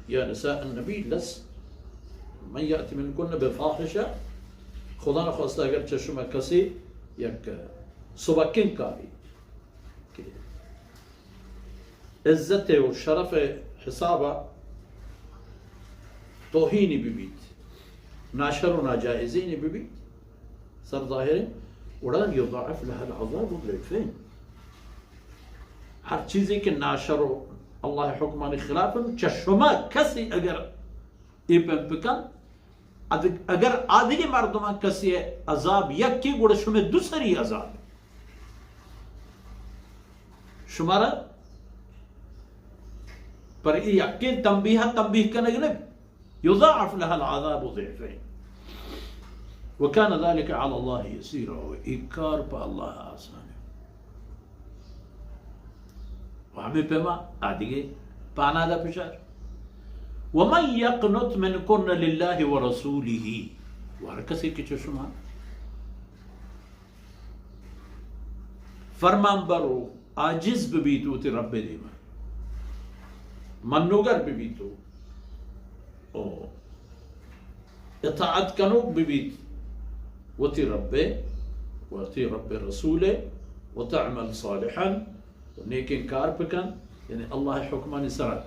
یا نساء النبی لس من یأت منکن بفاحشة، خدا نخواستہ اگر چہ شما کسی یک سبکیں کاری کہ عزت و شرف حسابا توہینی ببیت، ناشر و ناجائزینی ببیت، سر ظاہریں، گڑا یضاعف لها العذاب ضعفین۔ ہر چیزے کہ ناشر و اللہ حکمانی خلاف انت، چہ شما کسی اگر اے پیم بکن، اد-، اگر آدگہ مردمان کسی عذاب یکی، گڑا شمے دو سری عذاب۔ شمارا پر ای یکیں تنبیہ تنبیہ کنگ نہ، یضاعف لها العذاب ضعفین وکان ذلك علی اللہ یسیرا، و ای کار پہ اللہ آسان ہے۔ و ہمے پیما آدگہ پانادا پشار۔ ومن یقنت منکن للہ ورسولہ، و ہر کسی کہ چہ شما فرمان بر و عاجز ببیت وتی رب دیما، منوگر ببیت و، و اطاعت کنوک ببیت وتی رب، وتی رب رسول، وتعمل صالحا، و نیکیں کار بکن، یعنی اللہ حکمانی سرا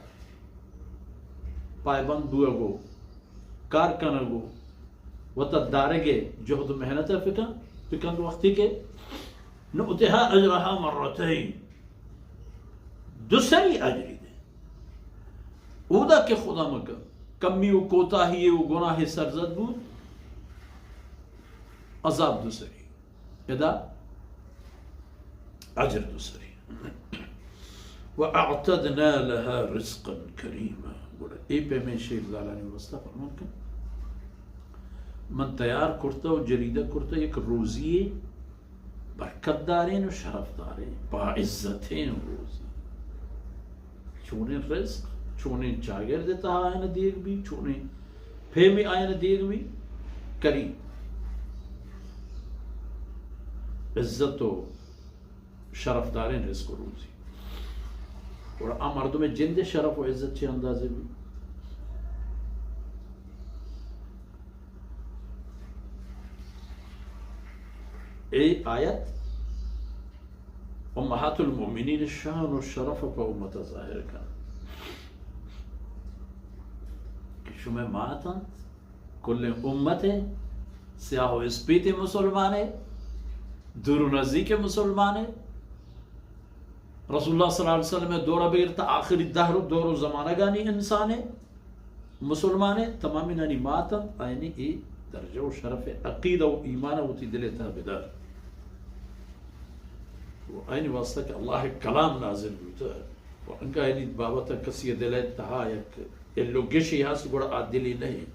پائبند بوگ و کار کنگ و وتا دارگ جہد و محنت بکن، بکن وقتی کہ نؤتها اجرها مرتین، دو سری اجری دے۔ اودا کہ خدا مکن کمی و کوتاہی و گناہ سرزد بود، عذاب دو سری۔ ادا اجر دو سری۔ و اعتدنا لها رزقا کریما۔ گڑا اے پیمیں شیر زالانی واسطہ فرمان کن، من تیار کرتا و جریدہ کرتا یک روزی برکت دارین و شرف دارین، با عزتین روزی۔ چونیں رزق، چونیں چاگرد تہا آیان دیگ بی، چونیں پیمی آیان دیگ بی، کریم۔ عزت و شرف دارین رزق و روزی۔ اور آ مردم جند شرف و عزت چی اندازے بی؟ اے آیت امہات المؤمنین شان و شرف پہ امت ظاہر کن کہ شمئے مات انت، کلیں امت، سیاہ و اسپیت مسلمان، دور و نزدیک مسلمان، رسول اللہ صلی اللہ علیہ وسلم دورہ بگر تا آخری دہر و دور و زمانگانی انسان، مسلمان، تمامی نانی مات انت، آیانی اے درجہ و شرف عقیدہ و ایمان وتی دل تہا بدار۔ و آیانی واسطہ کہ اللہ کلام نازل بوتا و انگا آیانی بابت کسی دل تہا یک الو گشی ہست، گڑا آ دلی نہیں۔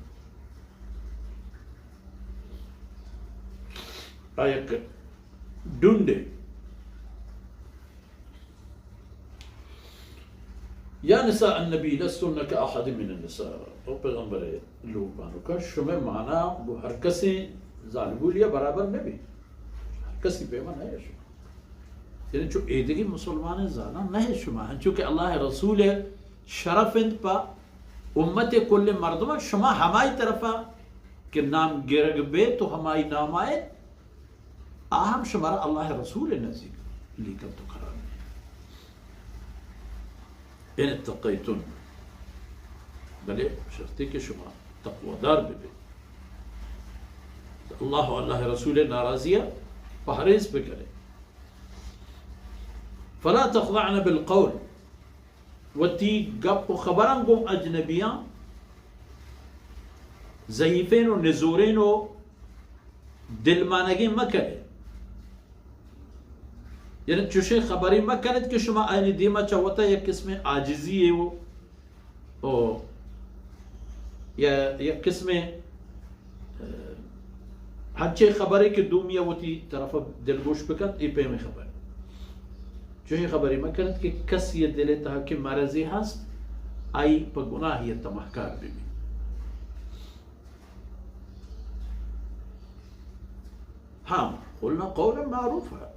آ یک ڈنڈے۔ یا نساء النبی لستن کاحد من النساء۔ او پیغمبر لوگ بانو کا شمئے مانا گو ہر کسی زالبولیا برابر نبی۔ ہر کسی پیما نہ شما۔ یعنی چو ایدگی مسلمان زانا نہ شما۔ انچو کہ اللہ رسول شرف انت پا امت کل مردم، شما ہمائی طرفا کہ نام گرگ بے تو ہمائی نام آئے، آ ہم شمارا اللہ رسول نزیک لیکن تو قرار دے۔ ان اتقیتن، بلے شرطی کہ شما تقوادار ببے، اللہ و اللہ رسول ناراضیہ پہریز بکنے۔ فلا تخضعن بالقول، وتی گپ و خبراں گوں اجنبیاں ضعیفین و نزورین و دلمانگیں مکنے۔ یعنی چوشیں خبرے مکنت کہ شما آیانی دیما چہ وتا یک قسمیں عاجزی و، و یا یک قسمیں، اه، ہنچیں خبرے کہ دومی وتی طرف دلگوش بکنت، اے پیمیں خبر۔ چوشیں خبرے مکنت کہ کسی دل تہا کہ مرضے ہست، آئی پہ گناہی تمہکار ببی۔ ہاں، قلنا قولا معروفا۔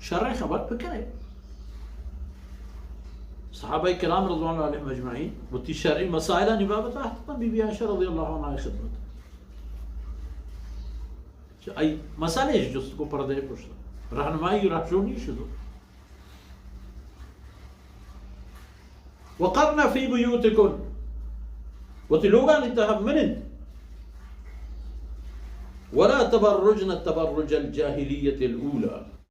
شریں خبر بکنے۔ صحابہ کرام رضوان اللہ علیہم اجمعین وتی شرعی مسائلانی بابت ءَ حتماً بی بی عائشہ رضی اللہ عنہا ءِ خدمت ءَ چہ آئی مسئلہ اش جست کو پردے پشت، رہنمائی و رہشونی شدو. وقرن فی بیوتکن، وتی لوگانی تہا منند، ولا تبرجن تبرج الجاہلیت الاولی،